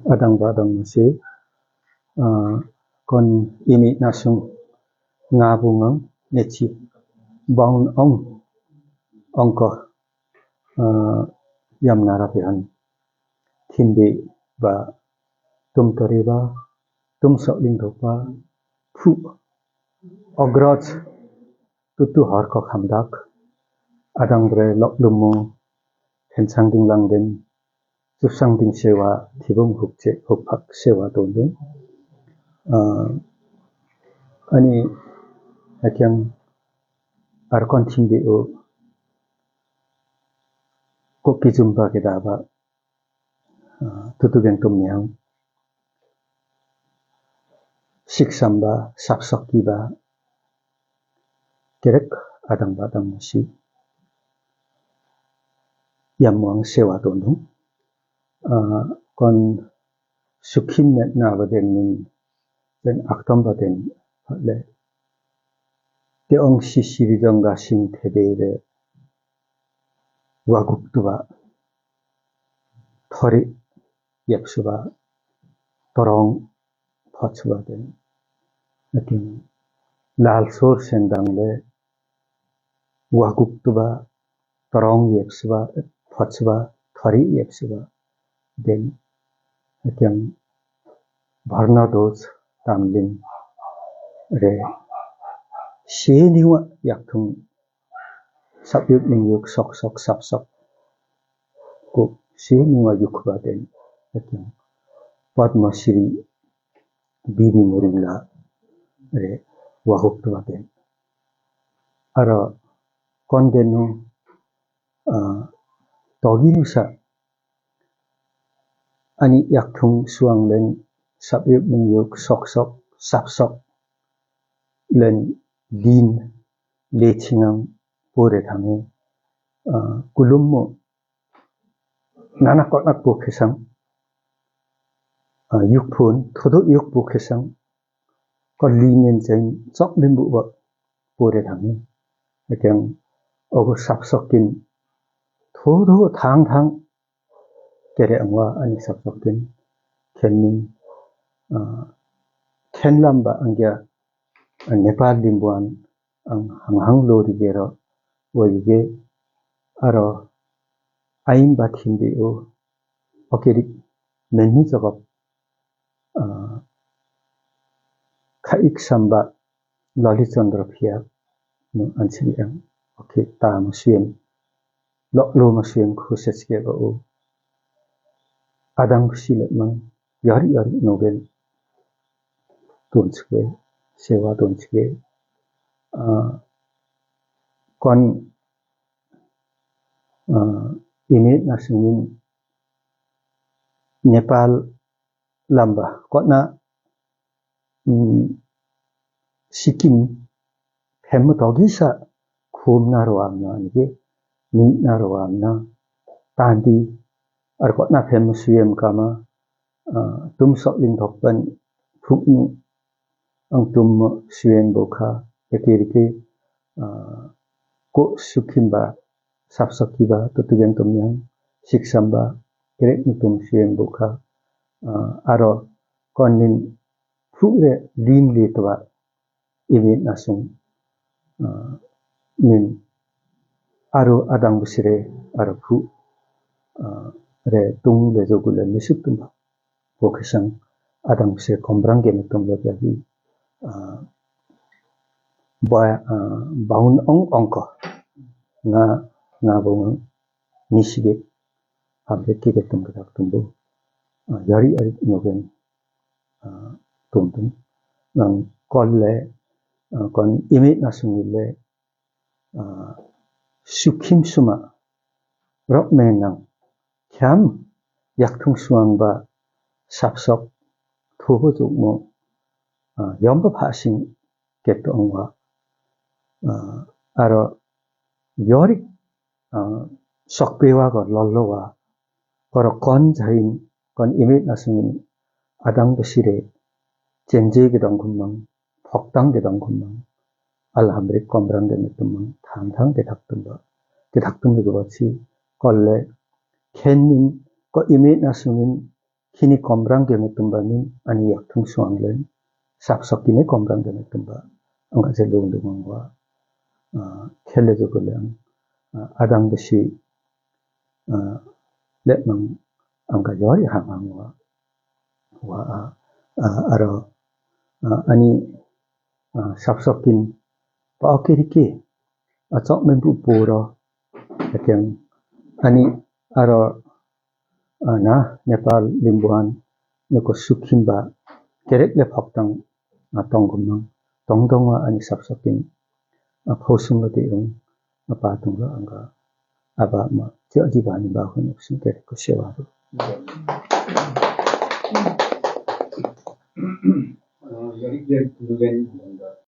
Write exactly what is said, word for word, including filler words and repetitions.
Adangba adangmasi, a, kon imi nasung nga bungang neci baun ong ongko, a, yamna rapihan. Thimbi ba tum tori ba, tum sok ling dok ba, pu ogroj tutu horko khamdak, adang bre lok lumu, phensang ding langden, supsang ding sewa, thibung hukce, hukpak sewa tondung. A, ani, akyang arkon thimbi u, koki jumba kedaba, a, tutu gen tum niang. Siksamba, sapsokiba, kerek adangba adangmasi. Yamwang sewa tondung. A, kon sukim met naba den nin, den aktomba den le. Te ong sisiri dong gasing tebele. Waguk tuba. Tori yep suba, torong pot suba den. Akin lal sur sendang le waguk tuba, torong yep suba, pot suba, tori yep suba den. Akin barna dos tamlin re. Seniwa yaktung Sap yuk ning yuk sok sok sap sok. Ku si nunga yuk ba den. Akyang Padma Shri Bidhi Muringla re wahuk ba den. Aro kon den nu, a, togi nusa ani yaktung suang len sap yuk ning yuk sok sok sap sok len lin le chingang pore thange, a, kulum mo nana kot nak po khesang, a, yuk pun, thodo yuk po khesang, ko lin yen chen sok lim bu ba pore thange. Akyang ogo sap sok kin thodo thang thang kere angwa ani sap sok kin khen ning, a, khen lam ba angya, a, Nepal limbuan ang hang hang lo ri gero wa yuge aro aim ba thim di u oke ri men ni jogop, a, kha ik samba Lali Chandra Phiya nu ansi ang oke ta ma siem lo lo ma siem khu se ske ba u adang si le mang yari yari no gen tun ske sewa tun ske, a, kon, a, ini nasingin Nepal lamba kotna, mm, Sikkim phem togi sa khum na ro amna nige ni na ro amna tandi ar kotna phem suyem kama, a, tum sok ling thok ban phuk nu ang tum suyem bo kha, eke rike, a, ko Sikkim ba sap sok ki ba tutu gen tum yang siksam ba kerek nu tum suyem bo kha, a, aro kon nin phuk re lin le to ba iwin asung, a, nin aro adang bisi re aro phuk, a, re tung le jogu le misuk tum ba. Bo khesang adang se kombrang ge metum lo jagi, a, ba, a, baun ong ong ko nga, nga bo nga nisi ge hamre ke ge tum ke tak tum bo, a, yari ari nyogen, a, tum tum nang kol le, a, kon imi nasung le, a, Sikkim suma rok menang khyam yaktung suang ba sap sok thuhu tuk mo, a, yom ba phasing ket ong wa, a, aro yorik, a, sok pewa ko lolo wa koro kon jain kon imit nasungin adang basire chenje gedong kumang, phoktang gedong kumang, alhamrik kombrang de metumang, thang thang de thaktum ba, de thaktum de ba si, kolle khenin ko imit nasungin kini kombrang ge me tumba ni ani yak tung suang len, sapsok kini kombrang ge me tumba, anga ze lung dung wa, ah, kele ze guleng, ah, adang besi, ah, let mang anga yoi hang hang wa, wa, ah, ah, aro, ah, ani, ah, sapsok kin pa oke riki, ah, sok men bu puro, akeng, ani, aro, ah, na, Nepal limbuan, neko sukhin ba, kerek le phok tang, ah, tong gumang, tong dong wa ani sapsok kin, ah, phosung lo de ung, ah, pa tung lo anga, aba ma, tia di ba ni ba hun sing kerek ko sewa do. Ah, yari yari kunugen